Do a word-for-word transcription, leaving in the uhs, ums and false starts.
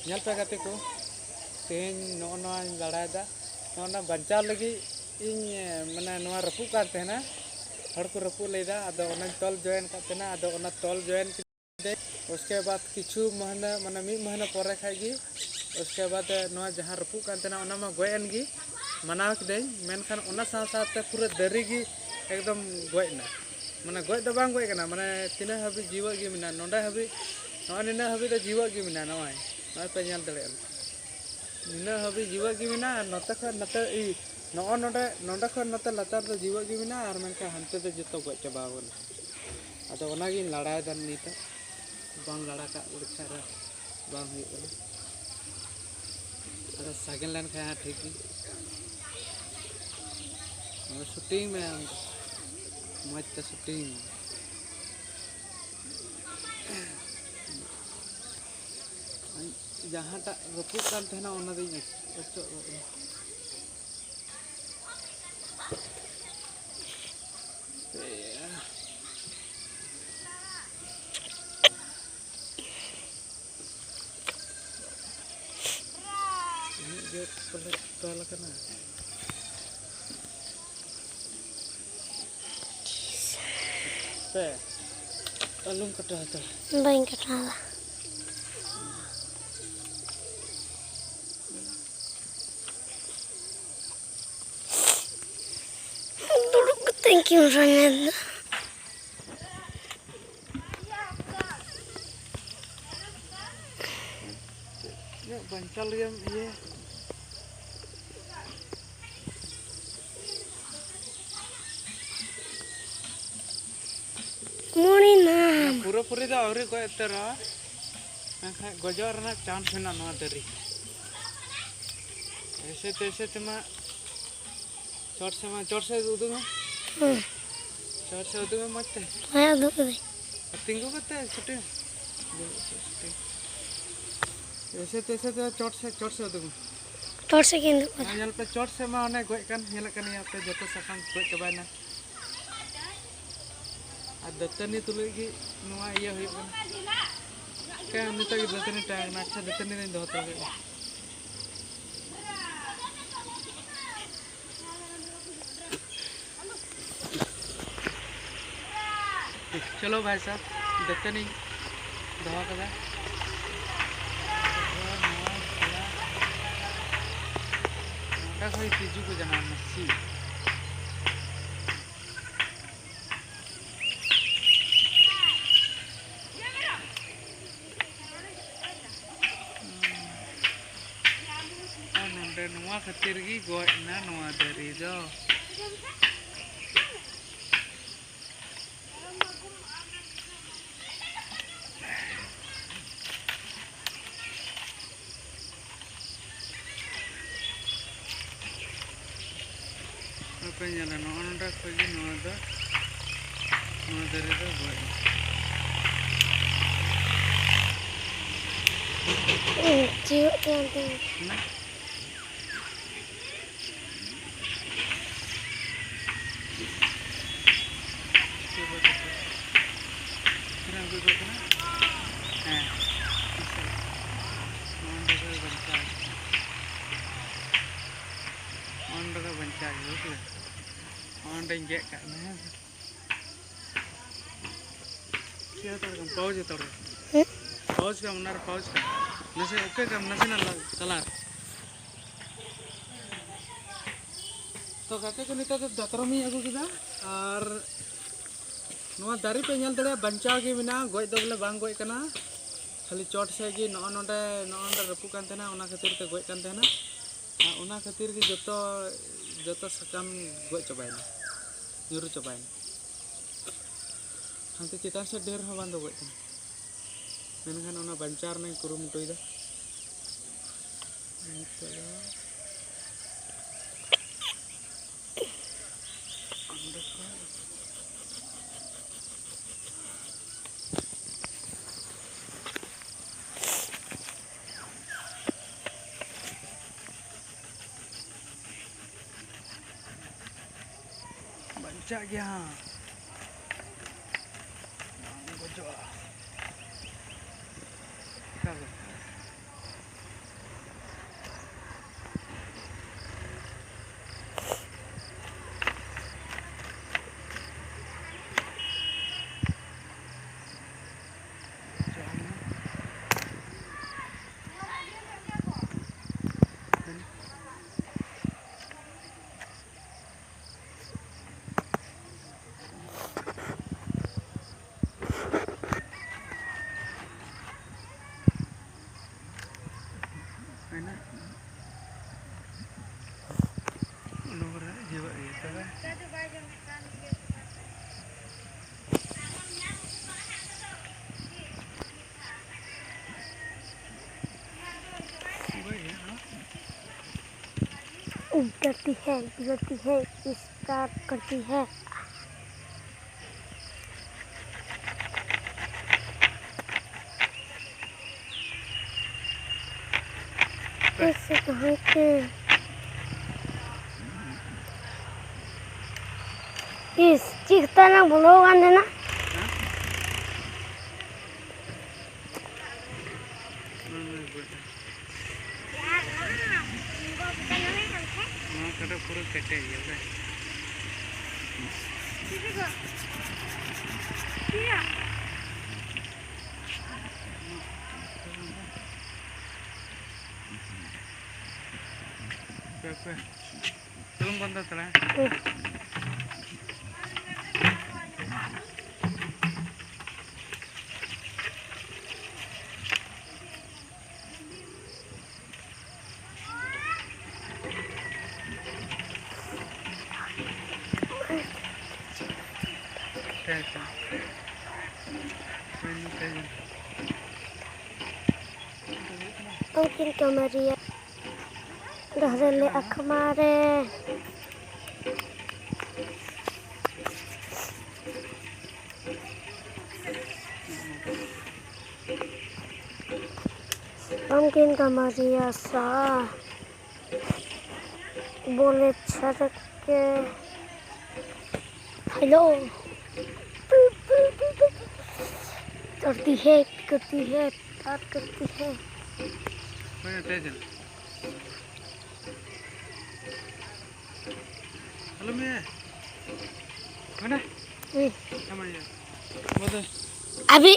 ᱧᱮᱞ ᱯᱮ ᱜᱟᱛᱮ ᱠᱚ, ᱛᱮᱦᱮᱧ ᱱᱚᱜᱼᱚ ᱱᱚᱣᱟᱧ ᱞᱟᱲᱟᱭᱮᱫᱟ᱾ ᱱᱚᱜᱼᱚ ᱱᱚᱣᱟ ᱵᱟᱧᱪᱟᱣ ᱞᱟᱹᱜᱤᱫ ᱤᱧ, ᱢᱟᱱᱮ, ᱱᱚᱣᱟ ᱨᱟᱹᱯᱩᱫ ᱠᱟᱱ ᱛᱟᱦᱮᱱᱟ, ᱦᱚᱲ ᱠᱚ ᱨᱟᱹᱯᱩᱫ ᱞᱮᱫᱟ, ᱟᱫᱚ ᱚᱱᱟᱧ ᱛᱚᱞ ᱡᱚᱭᱮᱱ ᱠᱟᱜ ᱛᱟᱦᱮᱱᱟ᱾ ᱟᱫᱚ ᱚᱱᱟ ᱛᱚᱞ ᱡᱚᱭᱮᱱ ᱠᱤᱫᱟᱹᱧ᱾ ᱩᱥᱠᱮ ᱵᱟᱫ ᱠᱤᱪᱷᱩ ᱢᱟᱹᱦᱱᱟᱹ, ᱢᱟᱱᱮ, ᱢᱤᱫ ᱢᱟᱹᱦᱱᱟᱹ ᱯᱚᱨᱮ ᱠᱷᱟᱡ ᱜᱮ, ᱩᱥᱠᱮ ᱵᱟᱫ ᱱᱚᱣᱟ ᱡᱟᱦᱟᱸ ᱨᱟᱹᱯᱩᱫ ᱠᱟᱱ ᱛᱟᱦᱮᱱᱟ, ᱚᱱᱟ ᱢᱟ ᱜᱚᱡ ᱮᱱ ᱜᱮ, ᱢᱟᱱᱟᱣ ᱠᱤᱫᱟᱹᱧ, ᱢᱮᱱᱠᱷᱟᱱ ᱚᱱᱟ ᱥᱟᱶ ᱥᱟᱶᱛᱮ ᱯᱩᱨᱟᱹ ᱫᱟᱨᱮ ᱜᱮ ᱮᱠᱫᱚᱢ ᱜᱚᱡ ᱮᱱᱟ᱾ ᱢᱟᱱᱮ, ᱜᱚᱡ ᱫᱚ ᱵᱟᱝ ᱜᱚᱡ ᱠᱟᱱᱟ, ᱢᱟᱱᱮ, ᱛᱤᱱᱟᱹᱜ ᱦᱟᱹᱵᱤᱡ ᱡᱤᱣᱮᱫ ᱜᱮ ᱢᱮᱱᱟᱜᱼᱟ, ᱱᱚᱰᱮ ᱦᱟᱹᱵᱤᱡ, ᱱᱚᱜᱼᱚᱭ ᱱᱤᱱᱟᱹᱜ ᱦᱟᱹᱵᱤᱡ ᱫᱚ ᱡᱤᱣᱮᱫ ᱜᱮ ᱢᱮᱱᱟᱜᱼᱟ᱾ ᱱᱚᱜᱼᱚᱭ, ᱱᱚᱜᱼᱚᱭ ᱯᱮ ᱧᱮᱞ ᱫᱟᱲᱮᱭᱟᱜᱼᱟ, ᱱᱤᱱᱟᱹᱜ ᱦᱟᱹᱵᱤᱡ ᱡᱤᱣᱮᱫ ᱜᱮ ᱢᱮᱱᱟᱜᱼᱟ᱾ ᱟᱨ ᱱᱚᱛᱮ ᱠᱷᱚᱱ ᱱᱚᱛᱮ, ᱤ, ᱱᱚᱜᱼᱚ ᱱᱚᱰᱮ, ᱱᱚᱰᱮ ᱠᱷᱚᱱ ᱱᱚᱛᱮ ᱞᱟᱛᱟᱨ ᱫᱚ ᱡᱤᱣᱮᱫ ᱜᱮ ᱢᱮᱱᱟᱜᱼᱟ, ᱟᱨ ᱢᱮᱱᱠᱷᱟᱱ ᱦᱟᱱᱛᱮ ᱫᱚ ᱡᱚᱛᱚ ᱜᱚᱡ ᱪᱟᱵᱟ ᱟᱠᱟᱱᱟ᱾ ᱟᱫᱚ ᱚᱱᱟᱜᱤᱧ ᱞᱟᱲᱟᱭᱮᱫᱟ ᱱᱤᱛᱚᱜ, ᱵᱟᱝ ᱞᱟᱲᱟ ᱠᱟᱜ ᱞᱮᱠᱷᱟᱱ ᱨᱮ ᱵᱟᱝ ᱦᱩᱭᱩᱜ ᱠᱟᱱᱟ᱾ ᱟᱫᱚ ᱥᱟᱜᱮᱱ ᱞᱮᱱᱠᱷᱟᱱ ᱦᱟᱸᱜ ᱴᱷᱤᱠ ᱜᱮ᱾ ᱟᱫᱚ ᱥᱩᱴᱤᱝ ᱢᱮ ᱟᱢ ᱫᱚ, ᱢᱚᱡᱽ ᱛᱮ ᱥᱩᱴᱤᱝ ᱢᱮ᱾ ᱡᱟᱦᱟᱸᱴᱟᱜ ᱨᱟᱹᱯᱩᱫ ᱠᱟᱱ ᱛᱟᱦᱮᱱᱟ, ᱚᱱᱟ ᱫᱚᱧ ᱚᱪᱚᱜ ᱜᱚᱫ ᱮᱱᱟ᱾ ᱩᱱᱟᱹᱜ ᱡᱳᱨ ᱯᱟᱞᱮ ᱛᱚᱞ ᱟᱠᱟᱱᱟ᱾ ᱯᱮ, ᱟᱞᱚᱢ ᱠᱟᱴᱟᱣ ᱦᱟᱛᱟᱲᱟ᱾ ᱵᱟᱹᱧ ᱠᱟᱴᱟᱣᱟ᱾ ᱫᱩᱲᱩᱵ ᱠᱟᱛᱮᱧ ᱠᱮᱢᱮᱨᱟ ᱧᱮᱞ ᱫᱟ᱾ ᱤᱧᱟᱹᱜ ᱵᱟᱧᱪᱟᱣ ᱞᱟᱹᱜᱤᱫ ᱮᱢ ᱤᱭᱟᱹ᱾ ᱢᱚᱬᱮ ᱱᱟᱢ᱾ ᱯᱩᱨᱟᱹᱯᱩᱨᱤ ᱫᱚ ᱟᱹᱣᱨᱤ ᱜᱚᱡ ᱩᱛᱟᱹᱨᱚᱜᱼᱟ, ᱢᱮᱱᱠᱷᱟᱱ ᱜᱚᱡᱚᱜ ᱨᱮᱱᱟᱜ ᱪᱟᱱᱥ ᱢᱮᱱᱟᱜᱼᱟ ᱱᱚᱣᱟ ᱫᱟᱨᱮ᱾ ᱮᱭᱥᱮ ᱛᱮᱭᱥᱮ ᱛᱮᱢᱟ ᱪᱚᱴ ᱥᱮᱫ ᱢᱟ, ᱪᱚᱴ ᱥᱮᱫ ᱩᱫᱩᱜ ᱢᱮ᱾ ᱦᱮᱸ᱾ ᱪᱚᱴ ᱥᱮᱫ ᱩᱫᱩᱜ ᱢᱮ ᱢᱚᱡᱽ ᱛᱮ᱾ ᱦᱮᱸ, ᱩᱫᱩᱜ ᱠᱟᱹᱫᱟᱹᱧ᱾ ᱟᱨ ᱛᱤᱸᱜᱩ ᱠᱟᱛᱮ ᱥᱩᱴᱤᱝ᱾ ᱮᱭᱥᱮ ᱛᱮᱭᱥᱮ ᱛᱮ ᱪᱚᱴ ᱥᱮᱫ, ᱪᱚᱴ ᱥᱮᱫ ᱩᱫᱩᱜ ᱢᱮ᱾ ᱪᱚᱴ ᱥᱮᱫ ᱜᱮ ᱩᱫᱩᱜ ᱠᱟᱫᱟ᱾ ᱦᱮᱸ, ᱧᱮᱞ ᱯᱮ, ᱪᱚᱴ ᱥᱮᱫ ᱢᱟ ᱚᱱᱮ ᱜᱚᱡ ᱠᱟᱱ, ᱧᱮᱞᱮᱫ ᱠᱟᱱ ᱜᱮᱭᱟ ᱯᱮ, ᱡᱚᱛᱚ ᱥᱟᱠᱟᱢ ᱜᱚᱡ ᱪᱟᱵᱟᱭᱮᱱᱟ᱾ ᱟᱨ ᱫᱟᱹᱛᱟᱹᱱᱤ ᱛᱩᱞᱩᱡ ᱜᱮ ᱱᱚᱣᱟ ᱤᱭᱟᱹ ᱦᱩᱭᱩᱜ ᱠᱟᱱᱟ᱾ ᱱᱤᱛᱚᱜ ᱜᱮ ᱫᱟᱹᱛᱟᱹᱱᱤ ᱴᱟᱭᱤᱢ ᱠᱟᱱᱟ᱾ ᱟᱪᱪᱷᱟ, ᱫᱟᱹᱛᱟᱹᱱᱤ ᱞᱤᱧ ᱫᱚᱦᱚ ᱦᱟᱛᱟᱲ ᱠᱟᱜᱼᱟ᱾ ᱪᱚᱞᱚ ᱵᱷᱟᱭ ᱥᱟᱦᱵ, ᱫᱟᱹᱛᱟᱹᱱᱤ ᱫᱚᱦᱚ ᱠᱟᱫᱟ᱾ ᱱᱚᱝᱠᱟ ᱠᱷᱚᱡ ᱛᱤᱡᱩ ᱠᱚ ᱡᱟᱱᱟᱢ ᱮᱱᱟ, ᱪᱷᱤ᱾ ᱟᱨ ᱱᱚᱰᱮ ᱱᱚᱣᱟ ᱠᱷᱟᱹᱛᱤᱨ ᱜᱮ ᱜᱚᱡ ᱮᱱᱟ ᱱᱚᱣᱟ ᱫᱟᱨᱮ ᱫᱚ᱾ ᱟᱯᱮ ᱧᱮᱞᱟ, ᱱᱚᱜᱼᱚ ᱱᱚᱰᱮ ᱠᱷᱚᱡ ᱜᱮ ᱱᱚᱣᱟ ᱫᱚ, ᱱᱚᱣᱟ ᱫᱟᱨᱮ ᱫᱚ ᱜᱚᱡ ᱮᱱᱟ᱾ ᱪᱮᱫ ᱠᱟᱱ ᱛᱟᱢᱟ? ᱦᱮᱸ? ᱛᱤᱱᱟᱹᱜ ᱮᱢ ᱜᱚᱡ ᱠᱟᱱᱟ? ᱦᱮᱸ᱾ ᱱᱚᱜᱼᱚ ᱱᱚᱰᱮ ᱠᱷᱚᱡ ᱵᱟᱧᱪᱟᱣ᱾ ᱱᱚᱜᱼᱚ ᱱᱚᱰᱮ ᱠᱷᱚᱡ ᱵᱟᱧᱪᱟᱣ ᱜᱮ, ᱵᱩᱡᱷᱟᱹᱣ? ᱱᱚᱜᱼᱚ ᱱᱚᱰᱮᱧ ᱜᱮᱫ ᱠᱟᱜ ᱠᱟᱱᱟ, ᱦᱮᱸ ᱥᱮ? ᱪᱮᱫ ᱦᱟᱛᱟᱲ ᱠᱟᱢ? ᱯᱟᱣᱩᱡᱽ ᱦᱟᱛᱟᱲ ᱠᱟᱢ? ᱦᱮᱸ? ᱯᱟᱣᱩᱡᱽ ᱠᱟᱢ, ᱚᱱᱟᱨᱮ ᱯᱟᱣᱩᱡᱽ ᱠᱟᱢ᱾ ᱱᱟᱥᱮ ᱚᱠᱮ ᱠᱟᱢ, ᱱᱟᱥᱮᱱᱟᱜ ᱞᱟ-, ᱠᱟᱞᱟᱨ᱾ ᱛᱚ ᱜᱟᱛᱮ ᱠᱚ, ᱱᱤᱛᱚᱜ ᱫᱚ ᱫᱟᱛᱨᱚᱢᱤᱧ ᱟᱹᱜᱩ ᱠᱮᱫᱟ, ᱟᱨ ᱱᱚᱣᱟ ᱫᱟᱨᱮ ᱯᱮ ᱧᱮᱞ ᱫᱟᱲᱮᱭᱟᱜᱼᱟ, ᱵᱟᱧᱪᱟᱣ ᱜᱮ ᱢᱮᱱᱟᱜᱼᱟ, ᱜᱚᱡ ᱫᱚ ᱵᱚᱞᱮ ᱵᱟᱝ ᱜᱚᱡ ᱠᱟᱱᱟ᱾ ᱠᱷᱟᱹᱞᱤ ᱪᱚᱴ ᱥᱮᱫ ᱜᱮ ᱱᱚᱜᱼᱚ ᱱᱚᱰᱮ, ᱱᱚᱜᱼᱚ ᱱᱚᱰᱮ ᱨᱟᱹᱯᱩᱫ ᱠᱟᱱ ᱛᱟᱦᱮᱱᱟ, ᱚᱱᱟ ᱠᱷᱟᱹᱛᱤᱨ ᱛᱮ ᱜᱚᱡ ᱠᱟᱱ ᱛᱟᱦᱮᱱᱟ᱾ ᱟᱨ ᱚᱱᱟ ᱠᱷᱟᱹᱛᱤᱨ ᱜᱮ ᱡᱚᱛᱚ, ᱡᱚᱛᱚ ᱥᱟᱠᱟᱢ ᱜᱚᱡ ᱪᱟᱵᱟᱭᱮᱱᱟ, ᱧᱩᱨᱩ ᱪᱟᱵᱟᱭᱮᱱᱟ᱾ ᱦᱟᱱᱛᱮ ᱪᱮᱛᱟᱱ ᱥᱮᱫ ᱰᱷᱮᱨ ᱦᱚᱸ ᱵᱟᱝ ᱫᱚ ᱜᱚᱡ ᱠᱟᱱᱟ, ᱢᱮᱱᱠᱷᱟᱱ ᱚᱱᱟ ᱵᱟᱧᱪᱟᱣ ᱨᱮᱱᱟᱜ ᱤᱧ ᱠᱩᱨᱩᱢᱩᱴᱩᱭᱮᱫᱟ᱾ ᱱᱤᱛᱚᱜ ᱫᱚ ᱚᱸᱰᱮ ᱠᱷᱚᱱ ᱵᱟᱧᱪᱟᱜ ᱜᱮᱭᱟ ᱦᱟᱸᱜ, ᱵᱟᱝ ᱜᱚᱡᱚᱜᱼᱟ᱾ ᱢᱮᱱᱟᱜ ᱚᱱᱟ ᱠᱚᱨᱮ ᱤᱭᱟᱹ ᱤᱭᱟᱹ ᱛᱚᱵᱮ᱾ ᱜᱚᱡ ᱦᱩᱭᱩᱜᱼᱟ᱾ गलती है, गलती है, इस तरह करती है। इस कहाँ के? इस चीख तना बोलो गाने ना। ᱱᱚᱣᱟ ᱠᱟᱴᱟ ᱯᱩᱨᱟᱹ ᱠᱮᱴᱮᱡ ᱜᱮᱭᱟ ᱥᱮ? ᱯᱮ, ᱯᱮ᱾ ᱪᱩᱞᱩᱝ ᱵᱚᱱᱫᱚ ᱛᱟᱞᱟᱝ᱾ ᱛᱟᱦᱮᱸ ᱠᱟᱱᱟ᱾ ᱦᱩᱭ ᱱᱟ ᱛᱟᱦᱮᱸ ᱠᱟᱱᱟ᱾ ᱩᱱᱠᱤᱱ ᱠᱟᱢᱟᱨᱤᱭᱟ ᱰᱟᱦᱨᱮ ᱞᱮ ᱟᱠᱷᱢᱟ ᱨᱮ᱾ ᱩᱱᱠᱤᱱ ᱠᱟᱢᱟᱨᱤᱭᱟ ᱥᱟ ᱵᱚᱞᱮ ᱪᱷᱟᱨᱠᱮ᱾ हेलो। करती है, करती है, बात करती है। ᱦᱩᱭ ᱱᱟ ᱛᱟᱦᱮᱸ ᱠᱟᱱᱟ᱾ ᱟᱞᱚᱢ ᱤᱭᱟᱹᱭᱟ᱾ ᱢᱟᱱᱮ? हम्म। ᱟᱢ ᱤᱭᱟᱹ᱾ ᱵᱚᱫᱚ᱾ अभी